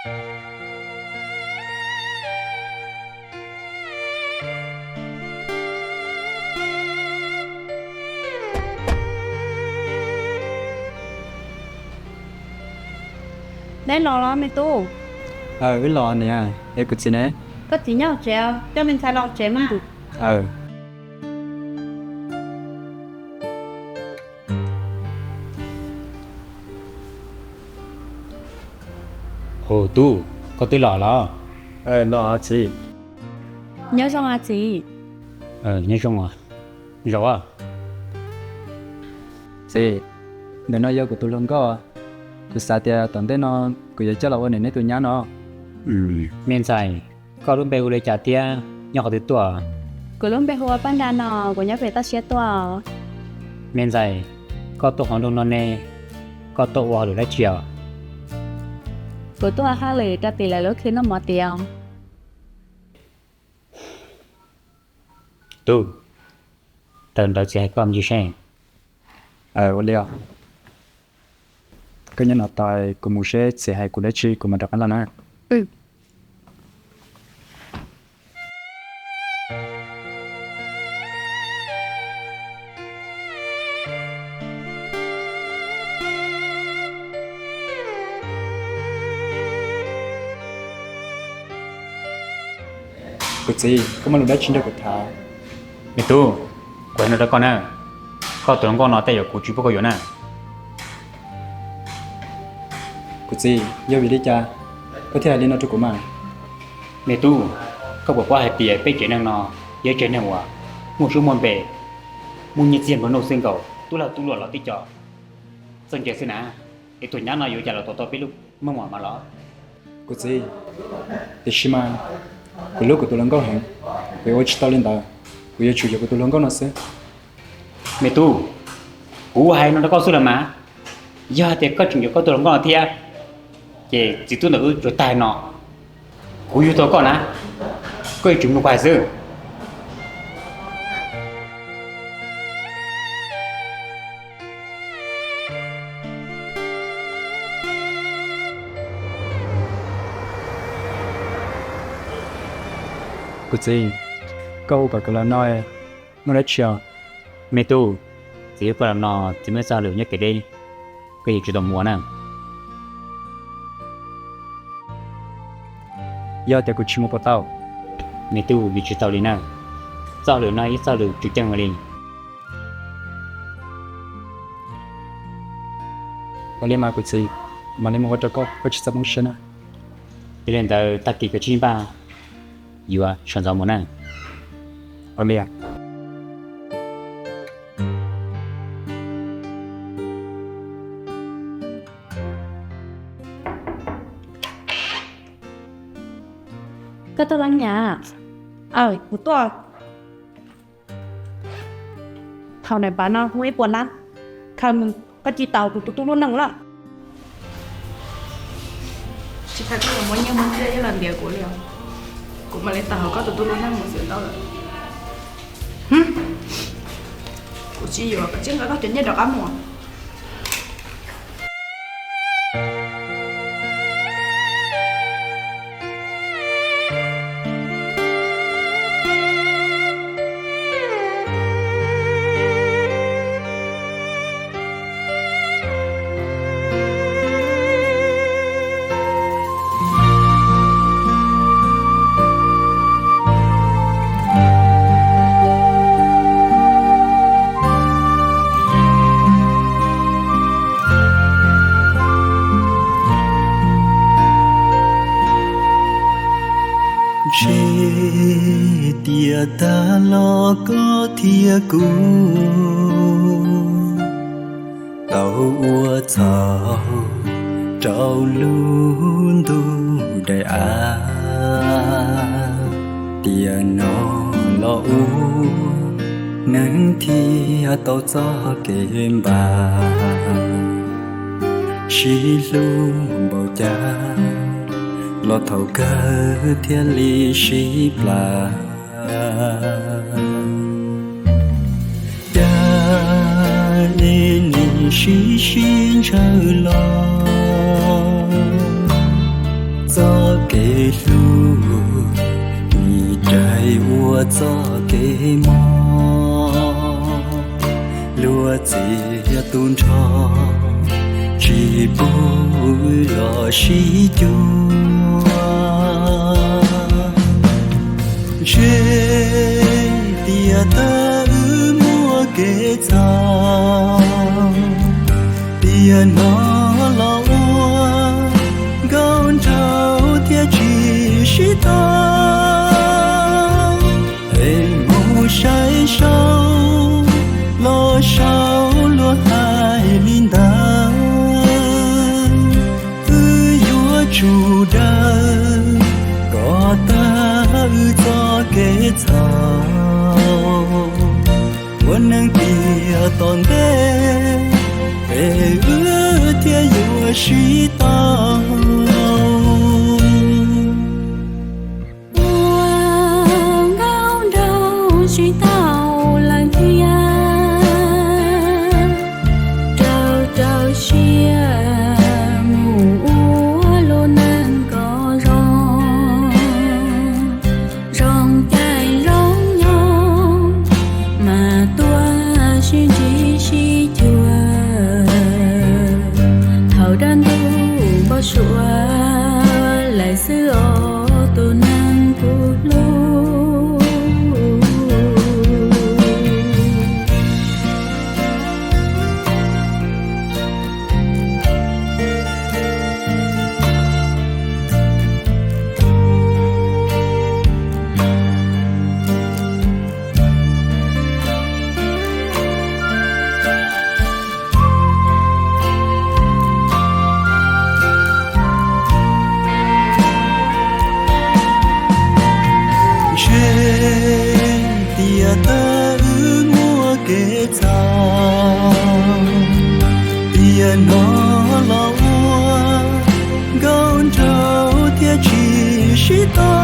Neb los los me tub? Aw, wb los niam, es kuv txiv ne? Koj txiv nyob hauv tsev, coj me ntxhais los tsev mas. Aw. Hu tub, koj twb los los? Los txiv. Nyob zoo txiv. Nyob zoo. Zaum. Txiv, ntawm no yog kuv tus hluas nkauj. Kuv xav tias tom ntej no kuv yuav coj los ua niam neb tus nyab no. Me ntxhais, koj lub npe hu li cas thiab nyob qhov twg tuaj? Kuv lub npe hu ua Paj Nra no, kuv nyob pem toj siab tuaj. Me ntxhais, koj tuaj qhov nroog no ne, koj tuaj ua hauj lwm dab tsi os? Kuv tuaj ua hauj lwm rau tim lawv lub khw noj mov tiav. Tub, raws ntawd txiv hais koj me ntsis seb. Ua li os. Koj nyob no tos kuv mus seb txiv hais kuv dab tsi kuv mam rov qab los na. Kuv txiv, koj muaj lus dab tsi nrog kuv tham? Me tub, kuv hais no rau koj na, koj tus hluas nkauj no tej zaum kuv tsis pub koj yuav na. Kuv txiv, yog vim li cas koj thiaj hais li no rau kuv mas? Me tub, koj puas paub hais tias peb tsev neeg no yog tsev neeg uas muaj suab muaj npe, muaj nyiaj txiag nplua nuj xwb nkaus, tub lag tub luam los tib co txawj ntse xwb na. Es tus nyab no yuav cas los tuav tau peb lub meej mom mas los? Kuv txiv, tiam sis mas kuv hlub kuv tus hluas nkauj heev, kuv yuav ua tsis tau li ntawd, kuv yuav tsum yuav kuv tus hluas nkauj no xwb. Me tub, kuv hais no rau koj xwb los mas, yog hais tias koj tseem yuav koj tus hluas nkauj no thiab, ces txiv tub ntawm wb tsuas tag no, kuv yug tau koj na, koj yuav tsum mloog kuv hais xwb. Kuv txiv, koj hu kom kuv los no, muaj dab tsi os? Me tub, txiv hu koj los no txiv muaj ib txoj hauj lwm nyob kev deb, koj yuav tsum tau mus ua na. Yog tias kuv tsis mus puas tau? Me tub, yuav tsis tau li na, txoj hauj lwm no ib txoj hauj lwm tsis ceeb li. Ua li mas kuv txiv, mam li mus ua rau koj, koj tsis txhob poob siab na. Yog li ntawd tag kis koj tsib npaj yuav sawv ntxov mus na. Ua li. Koj tuaj los nyab? Aw, kuv tuaj. Thaum nais pas no muaj ib puas nab khaws mus, koj cia li tau kuv tus tub lub neej lawm. Tsis tas koj yuav muab nyiaj muab txiaj coj los ntiav kuv li os, kuv mam li tau hauv koj tus tub lub neej mus xwb tau lawm. Kuv tsis yuav, koj tsis nqa koj cov nyiaj rov qab mus. Ntshe tiam tag los koj thiab kuv tau ua txhaum rau lub ntuj daim av. Tiam no los ua neeg thiaj tau txoj kev npam, sib hlub npaum cas los thaum kawg thiaj li sib plam. Cas es nim sib sib ntshaw los, txo txoj kev mob, luag txiav tu nrho, tsis pub wb los sib cuag. Ntshe tiam tag wb muaj kev txhaum, tiam no los ua nkauj nraug thiaj tsis sib tau. Es mus saib saud, los saud luag hais li ntawd, wb yuav tsum daws kom tag wb txoj kev txhaum. Ua neej tiam tom ntej, es wb thiaj yuav sib tau. Ua nkauj nraug tsis tau lawm thiab, rau rau siab mus ua lub neej kom zoo, zoo caij zoo nyoog, mas tuaj sib ntsib sib cuag. Thaum dab ntub npau suav lawm xwb os tus neeg kuv hlub. Ntshe tiam tag wb muaj kev txhaum, tiam no los ua nkauj nraug thiaj tsis sib tau.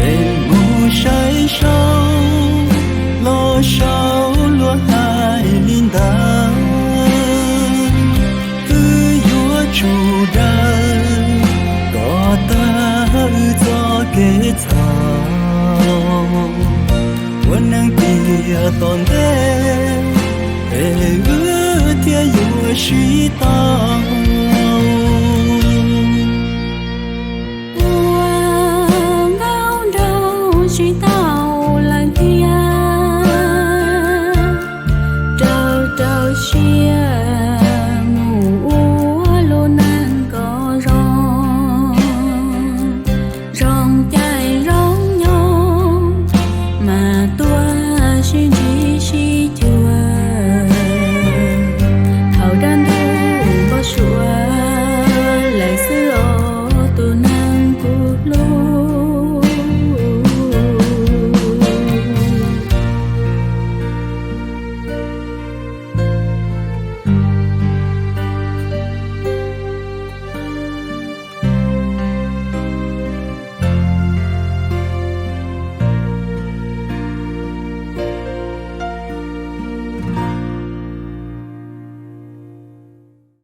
Es mus saib saud, los saud luag hais li ntawd, wb yuav tsum daws kom tag wb txoj kev txhaum. Ua neej tiam tom ntej, es wb thiaj yuav sib tau.